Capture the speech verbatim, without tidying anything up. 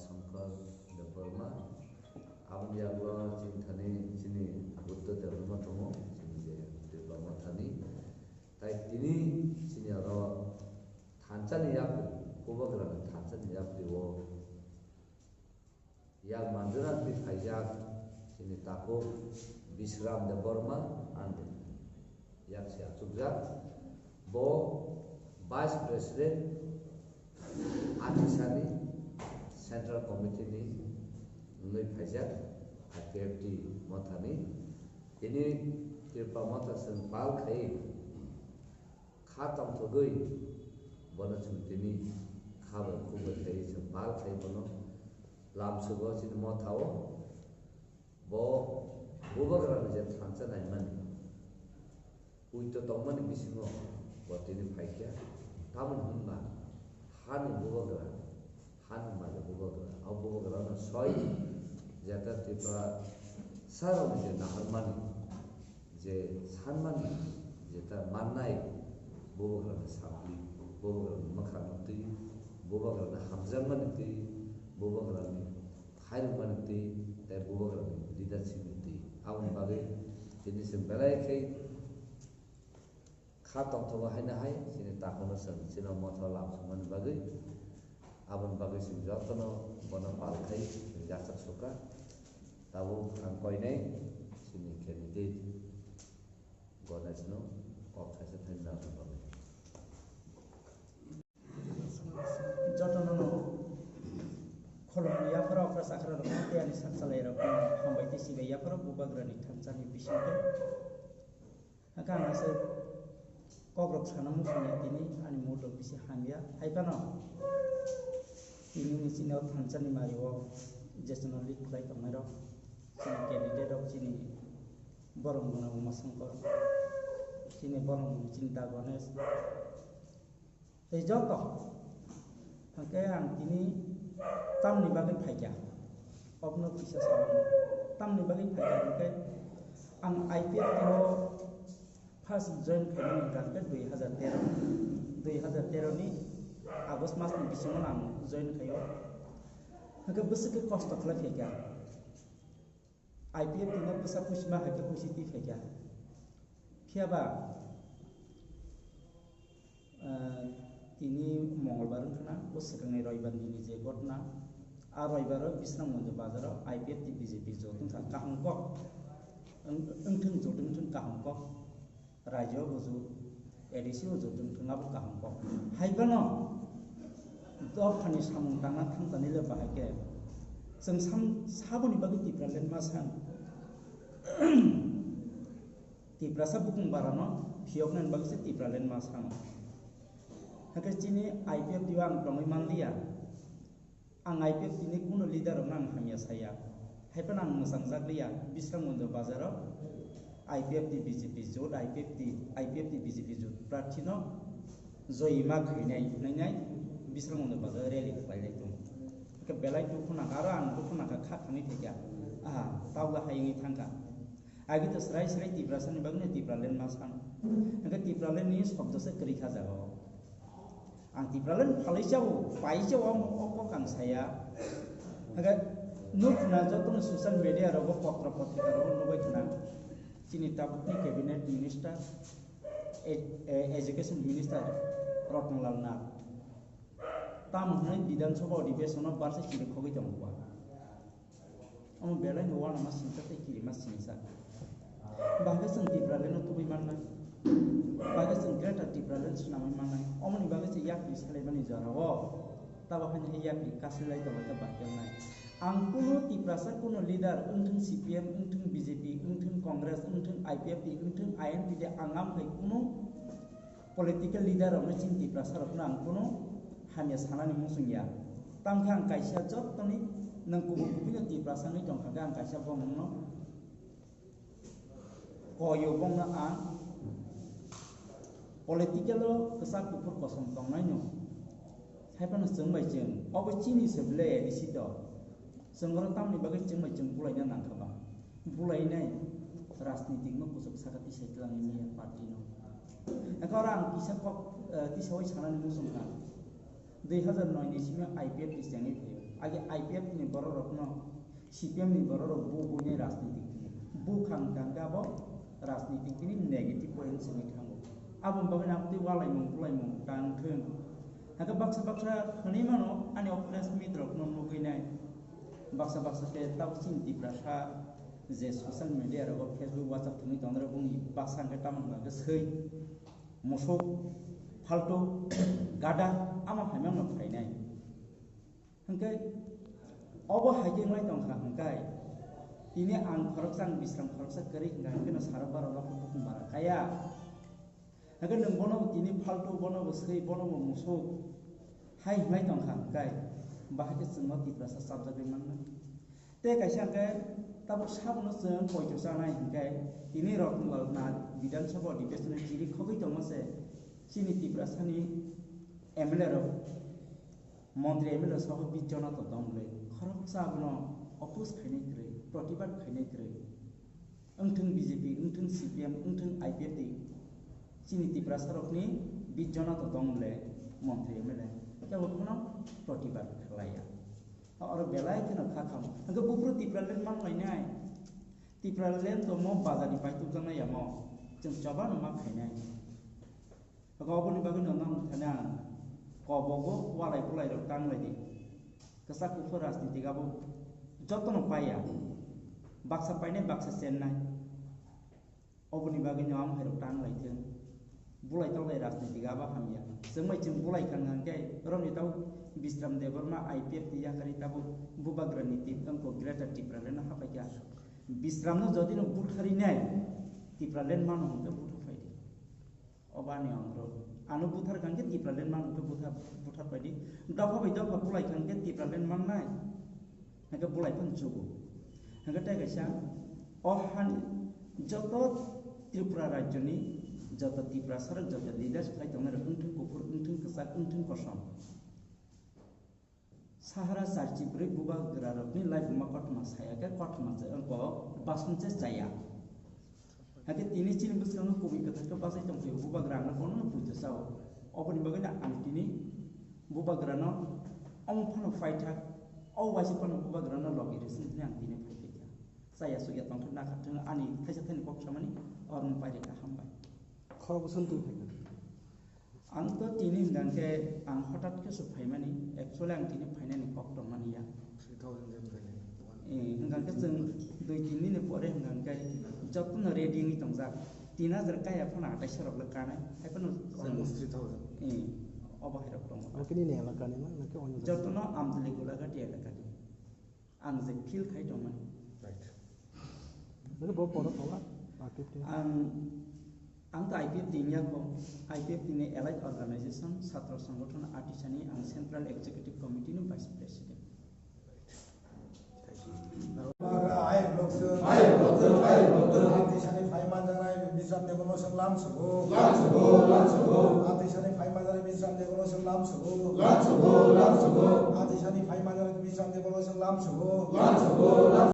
Shankar Debbarma, aboni yagulo chini thani chini Buddha Debbarma tongo, chini je Debbarma thani. Tai tini chini oro thansa ni yapri, Bubagra ni thansa ni yapri o yak manjuna twi phaijak chini takhuk Bishram Debbarma and yak se achukjak. Bo Vice President Atisani Central Committee ni wngwi phaijak I P F T mothani. Tini Tripura motha chwng pal khai kha tongthogwi bono chwng tini kha bai khuk bai khai chwng pal khai bono lamsugo chini mothao. Bo Bubagrani je thansa naimani, uito tongmani bisingo bo tini phaikha. Tamoni hwnba hani Bubagra, hani malik Bubagra, o Bubagrano soi jeta Tripura sarokni je naharmani, je sanmani, jeta mannai Bubagrani sakni, Bubagrani mwkhangno twi, Bubagrani hamjakmani twi, Bubagrani khairokmani twi tei Bubagrani leadership ni twi. Aboni bagwi tini chwng belai khe kha tongthogo haino hai chini takhukno chwng chini motha lamsokmani bagwi. Aboni bagwi chwng jotono bono pal khai chwng yachak sukha. Tabuk ang koinai chini candidate Ganesh no kok thaisa thani nang bagwi. Jotono no kholopni yapharo okra chakra rok tei ani sak salai rok hambai tei sibai yapharo Bubagrani thansa ni bisingtwi. Haka ang ase kok rok sana muchungya tini ani mood rok bisi hamya. Hai phano tini ni chini o thansa ni mari o jesono lead khlai tongnai rok, chini candidate rok, chini borok mwnang Uma Shankar, chini borok mwnang chini Da Ganesh. Tei joto hwnkhe ang tini tamni bagwi phaikha, obono kisa saui tamni bagwi phaikha hwnkhe ang I P F T o first join khaimani hwnkha hwnkhe dui hazar tero, dui hazar tero ni August mas ni bisingo ang join khaio. Hwnkhe bwswk khe kosto khlai phaikha. I P F T no bwsa puisima hai khe puisi twi phaikha. Phiya ba, ah, tini Mongolbar wngkha na, o swkangni Roibar nini je ghotna, a Roibar o Bisramganj bazar o I P F T B J P jot wngkha kaham kok, wng-, wngthwng jot wngthwng kaham kok. Rajyo o buju, A D C o jotoni thwngna bo kaham kok. Hai phano dophani samung tangna thangtani le bahai khe chwng sam-, saboni bagwi Tipraland ma san. Tiprasa bukung barano phiyoknani bagwi se Tipraland ma sano. Hakhe chini I P F T o ang tongwi manliya. Ang I P F T ni kuno leader rokno ang hamya saya. Hai phano ang mwchang jak liya, Bisramganj bazar o I P F T B J P jot, I P F T, I P F T B J P jot prarthi no joyima khainai, hwnwi nai Bisramganj bazar o rally khlainai tong. Hwnkhe belai dukhu nangkha, aro ang dukhu nangkha kha thangwi phaikha. Aha, tauga hai wngwi thangkha. Agi to srai srai Tiprasa ni bagwi no Tipraland ma sano. Hwnkhe Tipraland ni shobdo se kwrwi kha jaga o. Ang Tipraland phalwi chao, pai chao, amo o kok ang saya. Hwnkhe nuk khna jotono social media rogo, potro potrika rogo nugwi khna. Chini tabukni cabinet minister, e-, e-, education minister Ratan Lal Nath. Tamo hwnwi Bidhan Sabha odhibesono barsa chiri khogwi tongo ba. Omo belai no uanama singsa tei kirima singsa. Bahai chwng Tipraland no tubui mannai. Bahai chwng Greater Tipraland swnamwi mannai. Omoni bagwi se yapri salaimani jorao tabo haino hai yapri kasilai tonglaikha bahai wngnai. Ang kuno Tiprasa kuno leader wngthwng C P M, wngthwng B J P, wngthwng Congress, wngthwng I P F T, wngthwng I N P de ang amkhai kuno political leader rokno chini Tiprasa rokno ang kuno hamya sanani muchung ya. Tamkhe ang kaisa jotoni nwng kubun kubui no Tiprasa wngwi tongkha khe ang kaisa bongno koyo bongno ang political o kwchak kuphur kosom tongnaino. Haiphano chwng bai chwng obo chini se ble A D C to. Chwng oro tamni bagwi chwng bai chwng bulaina nangkha ba? Bulainai rajnitik no kuchuk saka tisai twlangwi manya party no. Eko oro ang kisa kok, eh, tisaui sanani muchung kha. Dui hazar noi ni simi I P F T chengwi phaio. Age I P F ni borok rokno, C P M ni borok rok bu buini rajniti tini. Bu khang khang khe abo rajniti tini negative point simi thango. Abo bagwi nang twi walaimung bulaimung tang thung. Hakhe baksa baksa hwnwi mano ani o press meet rokno nugwi nai. Baksa baksa khe tabuk chini Tiprasa je social media rogo Facebook, WhatsApp thwngwi tongnai rok wngwi baksa hwnkhe tamo hwnka khe swi musuk, phaltu, gada, ama hai mano phainai. Hwnkhe obo hai khe wngwi tongkha hwnkhe, tini ang khoroksa, ang Bisram khoroksa kwrwi hwnkha hwnkhe no saro baro lok bukhung bara kaya. Hwnkhe nwng bono bo tini phaltu, bono bo swi, bono bo musuk hai hwnwi tongkha hwnkhe, bahai khe chwngno Tiprasa chapjagwi mannai. Tei kaisa hwnkhe tabuk sabono chwng poito chanai hwnkhe tini Rotondwal na Bidhan Sabha Adhibeshon o chiri khogwi tongma se chini Tiprasani M L A rok, montri M L A saho bijjona to tong le khoroksa abono oppose khainai kwrwi, protibad khainai kwrwi. Wngthwng B J P, wngthwng C P M, wngthwng I P F T, chini Tiprasa rokni bijjona to tong le montri M L A, kebo phano protibad khlaiya. Oro belai kheno kha khamo. Hwnkhe buphuru Tipraland man lainai. Tipraland to mo bazar ni pai tubjaknai ya mo. Chwng choba no ma khainai. Hwnkhe oboni bagwi no nang thani ang kobogo walai bulai rok tang lai di. Kwchak kuphur rajnitik abo jotono paiya. Baksa painai, baksa chennai. Oboni bagwi no ang hai rok tang lai thung. Bulai tong lai rajnitik abo hamya. Chwng bai chwng bulai kha hwnkhe, romni tabuk Bisram Debbarma I P F T yakarwi tabuk bubagra ni tip wngkho Greater Tipraland no hapai kha. Bisram no jodi no buthari nai, Tipraland mano hwnkhe butha phai di. Obo ani ongro. Ano buthar kha hwnkhe Tipraland mano hwnkhe butha, buthar phai di. Dopha bai dopha bulai kha hwnkhe Tipraland mannai. Hwnkhe bulai phano chugo. Hwnkhe tei kaisa o hani joto Tripura rajyoni joto Tiprasa rok joto leaders phai tongnai rok wngthung kuphur, wngthung kwchak, wngthung kosom. Sahara charchi bwrwi bubagra rokni laibuma kothoma saya khe kothoma se wngkok basong se chaya. Hakhe tini chini bwskango kubui kwthar khe bachai tongphio, bubagra ano bono no puito chao. Oboni bagwi no ang tini bubagrano ong phano phaithak, o waisa phano bubagrano logi rwsing hwnwi ang tini phai phaikha. Chaya chukya tongthok nakha thung ani thaisa thani kok samani, oroni pairikha, hambai. Khorok bwswng twi phaikha. Ang to tini hwnkha khe ang hotat khe se phaimani, actually ang tini phainani kok tongmani ya. Three thousand yen phainai. Eh, hwnkha khe chwng dui tin nini pore hwnkha khe jotono ready wngwi tongjak. Tin hajar kaya phano atai sorok le kanai. Hai phano chwng almost three thousand. Eh, obo hai rok tongo. Ang khe nini elakani na, na khe onyo jaga? Jotono Amtwlwi Golaghat elakani. Ang je feel khai tongmani. Right. Nini bo poro phala, I P F T. Ang, ang to I P F T ni yakho, I P F T ni allied organization, Chhatro Sangothon Atisani, ang Central Executive Committee ni Vice President. Thank you. Atisani phai manjaknai Bisram Debbarma chwng lam sugo. Lam sugo, lam sugo. Atisani phai manjaknai Bisram Debbarma chwng lam sugo. Lam sugo, lam sugo. Atisani phai manjaknai Bisram Debbarma chwng lam sugo. Lam sugo, lam